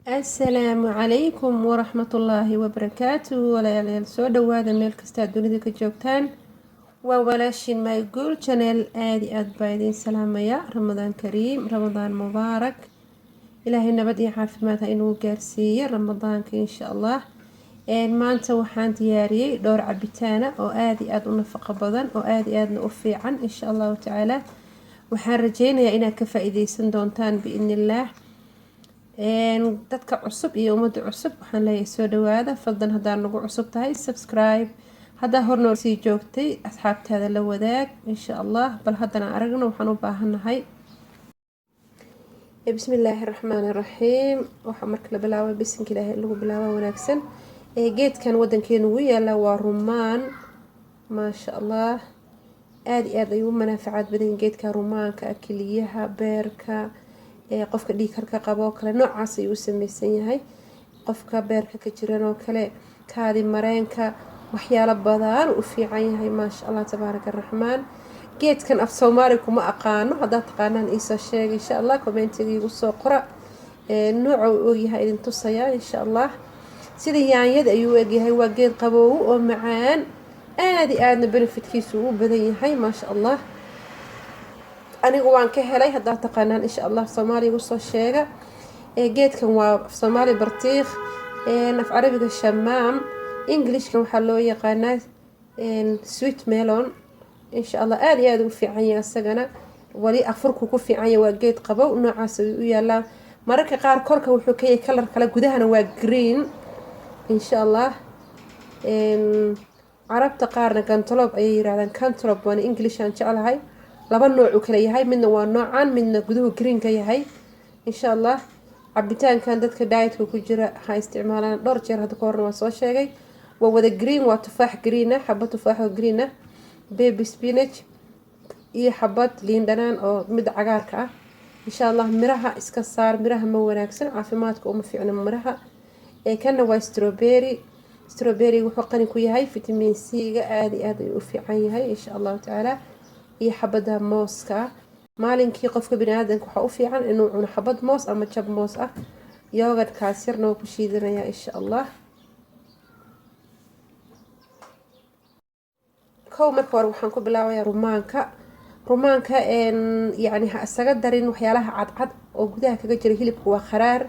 Asalaamu calaykum waraxmatullaahi wabarakaatuhu. Walaalayaal, soo dhawaada meel kastaa dunida ka joogtaan. Waa walaashin My Gool Channel. Aada iyo aad baa idiin salaamaya. Ramadaan kariim, Ramadaan mubaarak. Ilaahay nabad iyo caafimaad ha inuu gaarsiiyo Ramadaanka, insha Allah. Maanta waxaan diyaariyey dhowr cabitaana oo aada iyo aada u nafaqo badan oo aada iyo aadna u fiican, insha Allahu tacaala. Waxaan rajeynayaa inaad ka faa-iideysan doontaan biidnillaah. Dadka cusub iyo ummadda cusub waxaan leeyahay soo dhawaada. Fadlan haddaa nagu cusub tahay, subscribe. Haddaa hornoor sii joogtay, asxaabtaada la wadaag, insha Allah. Bal haddana aragno waxaan u baahannahay. Bismi illaahi raxmaani raxiim. Waxaa marka la bilaaba bisinka Ilaahay lagu bilaaba wanaagsan. Geedkan wadankeenu ugu yaala waa rumaan. Maasha Allah, aada iyo aada ayuu u manaafacaad badan geedka rumaanka. Keliyaha, beerka, qofka dhiig karka qabo kale, noocaas ayuu u sameysan yahay. Qofka beerka ka jiran oo kale, kaadi mareenka, waxyaalo badan u fiican yahay. Maasha Allah, tabaaraka araxmaan. Geedkan af Soomaali kuma aqaano. Haddaad taqaanaan iisoo sheega, insha Allah, commentiga igu soo qora. Nooca uu ogyahay idin tusayaa, insha Allah. Sida yaanyada ayuu u egyahay. Waa geed qaboow oo macaan, aada iyo aadna benefitkiisu uu badan yahay. Maasha Allah, anigu waan ka helay. Haddaad taqaanaan, insha Allah, Soomaaliya igu soo sheega. Geedkan waa af Soomaali bartiikh, af Carabiga shamaam, Englishkan waxaa loo yaqaanaa sweet melon. Insha Allah, aada iyo aada u fiican yahay isagana. Wali afurku ku fiican yahay. Waa geed qabow, noocaas ayuu u yaalaa. Mararka qaar korka wuxuu ka yahay color kale, gudahana waa green, insha Allah. Carabta qaarna cantaloupe ayay yirahdaan. Cantaloupe waana English aan jeclahay. Laba nooc uu kala yahay, midna waa noocan, midna guduhu green ka yahay, insha Allah. Cabitaankan dadka dietka ku jira ha isticmaalaan. Dhowr jeer hadda ka horna waan soo sheegay. Waa wada green, waa tufaax green ah, xabad tufaax oo green ah, baby spinach iyo xabad liin dhanaan oo mid cagaarka ah, insha Allah. Miraha iska saar, miraha ma wanaagsan, caafimaadka uma fiicna miraha. Kana waa strawberry. Strawberry wuxuu qani ku yahay vitamin C-ga, aada iyo aada ayuu u fiican yahay, insha Allahu tacaala. Iyo xabada mooska ah. Maalinkii qofka bini-aadanka waxaa u fiican inuu cuno xabad moos ama jab moos ah. Yogurtkaas yarna waa ku shiidanayaa, insha Allah. Kow, marka hore waxaan ku bilaabayaa rumaanka. Rumaanka yacni ha isaga darin waxyaalaha cadcad oo gudaha kaga jira hilibka, waa kharaar.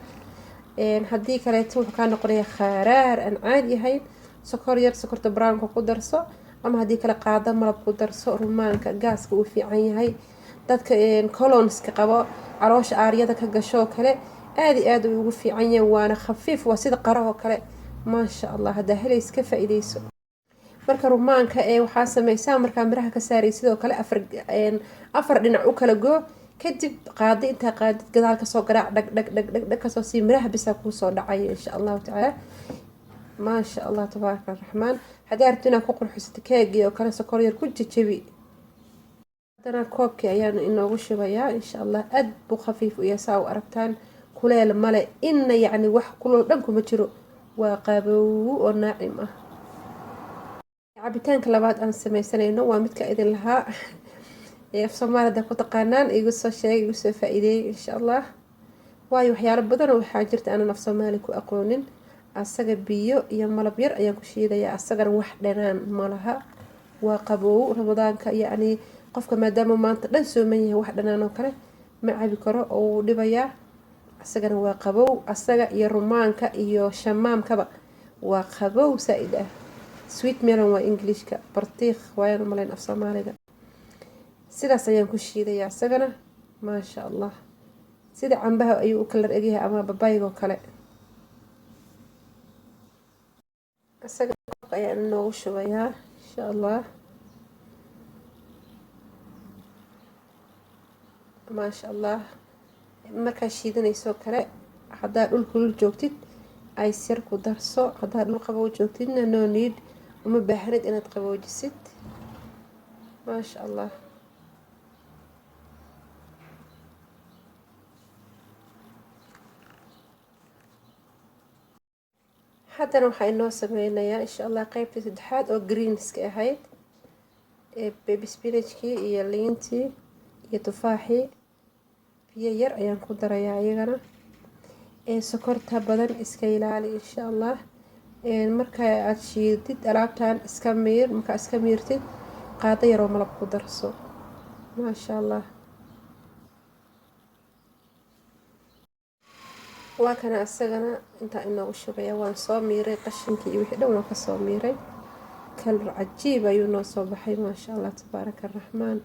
Haddii kaleeto wuxuu kaa noqonayaa kharaar aan caadi ahayn. Sokor yar, sokorta brownka ku darso, ama haddii kale qaado malab ku darso. Rumaanka gaaska uu fiican yahay. Dadka colonska qabo, caloosha aaryada ka gasho kale, aada iyo aada uu ugu fiican yahay. Waana khafiif, waa sida qarahoo kale. Maasha Allah, haddaa helays ka faa-iideyso. Marka rumaanka ee waxaa sameysaa, markaa miraha ka saaray, sidoo kale afar afar dhinac u kala goo. Kadib qaadi, intaa qaadid gadaal kasoo garaac, dhag dhag dhag dhag dhag kasoo sii. Miraha bisaa kuusoo dhacaya, insha Allahu tacaala. Maasha Allah, tabaaraka araxmaan. Haddii arabto inaad ku qurxisato keegii oo kale, sokor yar ku jajabi. Haddana koobkii ayaan inoogu shubayaa, insha Allah. Aad buu khafiif u yahay, saa u aragtaan. Kuleel male inna, yacni wax kulol dhan kuma jiro. Waa qabow oo naacim ah. Cabitaanka labaad aan sameysanayno waa midka idin lahaa. Af Soomaali haddaa ku taqaanaan igu soo sheegay, igu soo faa-iideeyey, insha Allah. Waayo waxyaalo badanoo waxaa jirta aanan af Soomaali ku aqoonin. Asaga biyo iyo malab yar ayaan ku shiidayaa. Asagana wax dhanaan malaha, waa qabow. Ramadaanka yacni qofka maadaama maanta dhan sooman yahay, wax dhanaan oo kale ma cabi karo oo wuu dhibayaa. Asagana waa qabow. Asaga iyo rumaanka iyo shamaamkaba waa qabow saa-id ah. Sweet melon waa Englishka, bartiikh waayaan umaleyn af Soomaaliga. Sidaas ayaan ku shiidayaa isagana. Maasha Allah, sida cambaha ayuu u kalar egyahay ama babaygo kale. Isaga ayaan inoogu shubayaa, insha Allah. Maasha Allah, markaa shiidanayso kale, haddaa dhul kulul joogtid, ice yar ku darso. Haddaa dhul qabow joogtidna, no need, uma baahnid inaad qaboojisid. Maasha Allah. Haddana waxaa inoo sameynayaa, insha Allah, qeybtii saddexaad oo greenska ahayd ee baby spinachkii iyo liintii iyo tufaaxii. Biyo yar ayaan ku darayaa iyagana. Sokorta badan iska ilaali insha Allah. Marka aad shiidid alaabtan iska miir, markaa iska miirtid qaado yaroo malab ku darso, maasha Allah. Waa kana isagana intaa inoogu shubaya. Waan soo miiray qashinkii iyo wixii dhan waan kasoo miiray. Kalar cajiib ayuu noo soo baxay, maasha Allah, tabaaraka araxmaan.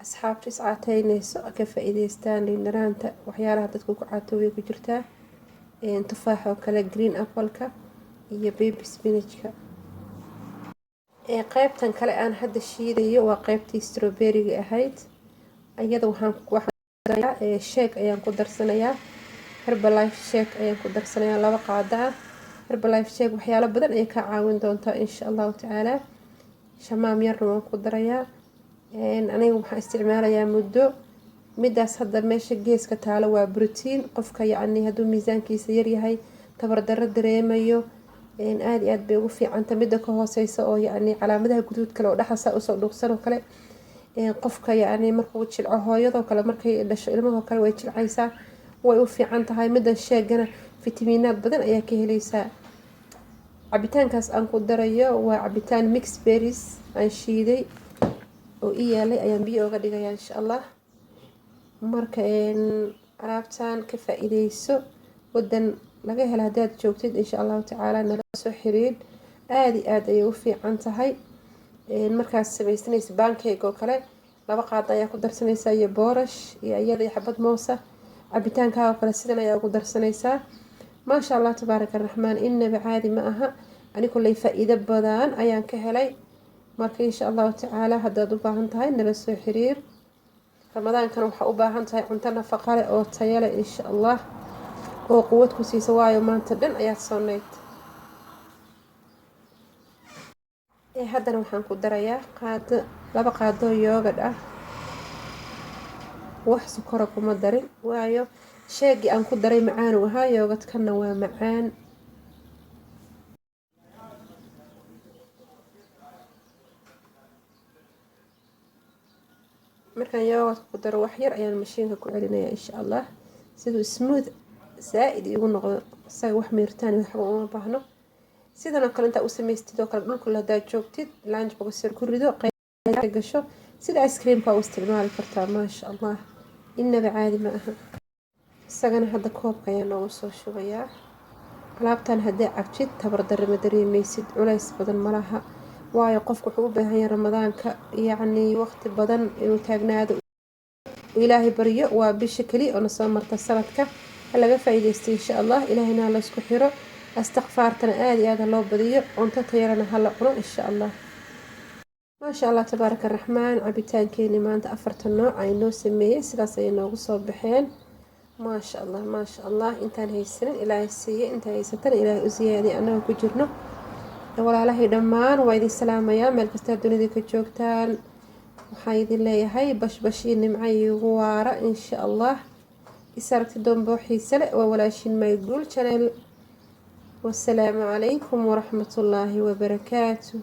Asxaabta iscaateyneyso ka faa-iideystaan liindhanaanta, waxyaalaha dadku ku caatoobay ku jirtaa, tufaax oo kale, green apple-ka iyo baby spinach-ka. Qeybtan kale aan hadda shiidayo waa qeybtii strawberry-ga ahayd. Iyada waxaan shake ayaan ku darsanayaa, Herbalife shake ayaan ku darsanayaa, 2 qaado ah. Herbalife shake waxyaalo badan ayay ka caawin doontaa insha Allahu tacaala. Shamaam yarna waan ku darayaa. Aniga waxaan isticmaalayaa muddo. Midaas hadda meesha geeska taalo waa brotiin. Qofka yacni hadduu miisaankiisa yaryahay, tabardarro dareemayo, aada iyo aad bay ugu fiicanta. Midda ka hooseysa oo yacni calaamadaha guduud kale oo dhexda usoo dhuuqsan oo kale, qofka yacni markuu jilco, hooyadoo kale markay dhasho ilmahoo kale way jilcaysaa, way u fiican tahay. Middan sheegana fitamiinaad badan ayaa ka heleysaa. Cabitaankaas aan ku darayo waa cabitaan mix berries aan shiiday oo ii yaalay, ayaan biyo oga dhigayaa insha Allah. Marka alaabtan ka faa-iideyso, wadan laga helo haddaad joogtid, insha Allahu tacaala nala soo xiriir. Aada iyo aada ayay u fiican tahay. Markaad sameysanaysa pancake oo kale, 2 qaado ayaa ku darsanaysaa iyo boorash iyo iyada iyo xabad moosa. Cabitaankaa oo kale sidan ayaa ugu darsanaysaa, maasha Allah, tabaaraka araxmaan. Inaba caadi ma aha. Ani kolley faa-iido badan ayaan ka helay. Marka insha Allahu tacaala haddaad u baahan tahay nala soo xiriir. Ramadaankan waxaa u baahan tahay cunto nafaqa leh oo tayo leh insha Allah, oo quwad ku siisa, waayo maanta dhan ayaad soonayd. Haddana waxaan ku darayaa qaado, 2 qaado yogurt ah. Wax sokora kuma darin, waayo shake-gii aan ku daray macaan uu ahaa, yogurt-kana waa macaan. Markaan yogurt-ka ku daro wax yar ayaan mashiinka ku celinayaa insha Allah, siduu smooth zaa-id igu noqdo. Isaga wax miirtaan waxba uma baahno. Sidan oo kale intaa u samaystid oo kale, dhulka haddaad joogtid, lunch box yar ku rido, gasho, sida ice creamka u isticmaali kartaa, maasha Allah, inaba caadi ma aha. Isagana hadda koobka ayaa noogu soo shubayaa. Alaabtan haddii cabtid tabardarre ma dareemeysid, culays badan malaha, waayo qofku wuxuu u baahan yahay Ramadaanka yacni waqti badan inuu taagnaado, Ilaahay baryo. Waa bisha keliya oo nasoo marta sanadka, ha laga faa-iideysto insha Allah. Ilaahayna ha laysku xiro, astakfaartana aada iyo aada ha loo badiyo, cunto tayalana ha la cuno insha Allah. Maasha Allah, tabaaraka araxmaan. Cabitaankeeni maanta afartan nooc ay noo sameeyey, sidaas ayay noogu soo baxeen, maasha Allah, maasha Allah. Intaan haysanin Ilaahay siiye, intaan haysatana Ilaahay u siyaadiy, annaga ku jirno. Walaalahay dhammaan waa idin salaamayaa meel kastaa dunida ka joogtaan. Waxaan idin leeyahay bashbash iyo nimco iigu waara insha Allah. Is aragti doonboo xiise leh. Waa walaashin Mayguul Channel. Wasalaamu calaykum waraxmatullaahi wabarakaatu.